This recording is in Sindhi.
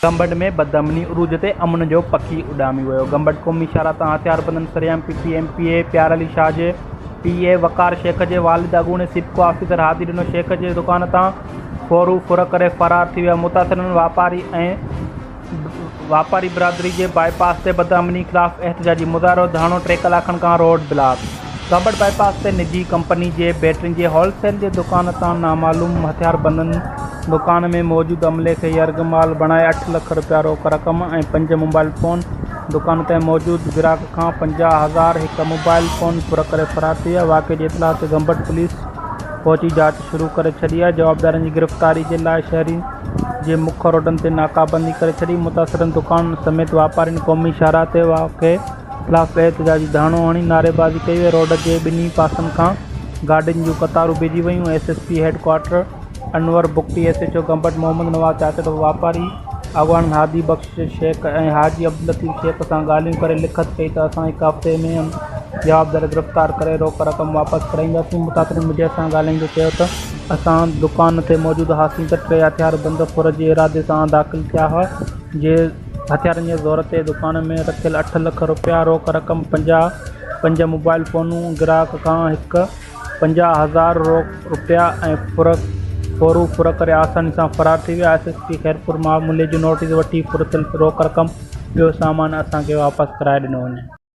گمبٽ ۾ بدامني عروج تي امن جو پکي اڏامي ويو، گمبٽ قومي شاهراهه تان هٿياربندن سرعام P P M P A Pyar Ali Shah جي پي اي وقار شيخ جي والد اڳوڻي سيپڪو آفيسر هادي ڏنو شيخ جي دڪان تان ڦورو ڦر ڪري فرار ٿي ويا، متاثرن واپاري ۽ واپاري برادري جي بائي پاس تي بدامني خلاف احتجاجي مظاهرو، ڌرڻو ٽي ڪلاڪن کان روڊ بلاڪ. گمبٽ بائي پاس تي نجي ڪمپني جي بيٽرين جي هول سيل جي دڪان تان نامعلوم هٿياربندن دڪان ۾ موجود عملي کي يرغمال بڻائي اٺ لک رپيا روڪ رقم ۽ پنج موبائل فون دڪان تي موجود گراهڪ کان 50 هزار هڪ موبائل فون ڦر ڪري فرار ٿي ويا، واقعي جي اطلاع تي گمبٽ پوليس پهچي جاچ شروع ڪري ڇڏي آهي، جوابدارن جي گرفتاري جي لاء شهرين جي مک روڊن تي ناڪابندي ڪري ڇڏي، متاثرن دڪان سميت واپارين قومي شاهراهه تي واقعي خلاف احتجاجي ڌرڻو هڻي نعريبازي ڪئي وئي، روڊ جي ٻنهي پاسن کان گاڏين جون قطارون بيهجي ويون، S S P headquarter Anwar Bugti, S H O Gambat Muhammad Nawaz Chachar, واپاري اڳواڻن هادي بخش شيخ ۽ حاجي عبداللطيف شيخ سان ڳالهيون ڪري لکت ڪئي ته اسان هڪ هفتي ۾ جوابدار گرفتار ڪري روڪ رقم واپس ڪرائينداسين، متاثرن ميڊيا سان ڳالهائيندي چيو ته اسان دڪان تي موجود هئاسين ته ٽي هٿياربند ڦر جي ارادي سان داخل ٿيا هئا جي هٿيارن جي زور تي دڪان ۾ رکيل اٺ لک رپيا روڪ رقم 50 پنج موبائل فونون گراهڪ کان هڪ 50 هزار رپيا ۽ ڦورو ڦر ڪري آساني سان فرار ٿي ويا، ايس ايس پي خيرپور معاملي جو نوٽيس وٺي ڦر ٿيل روڪ رقم ٻيو سامان اسان کي واپس ڪرائي ڏنو وڃي.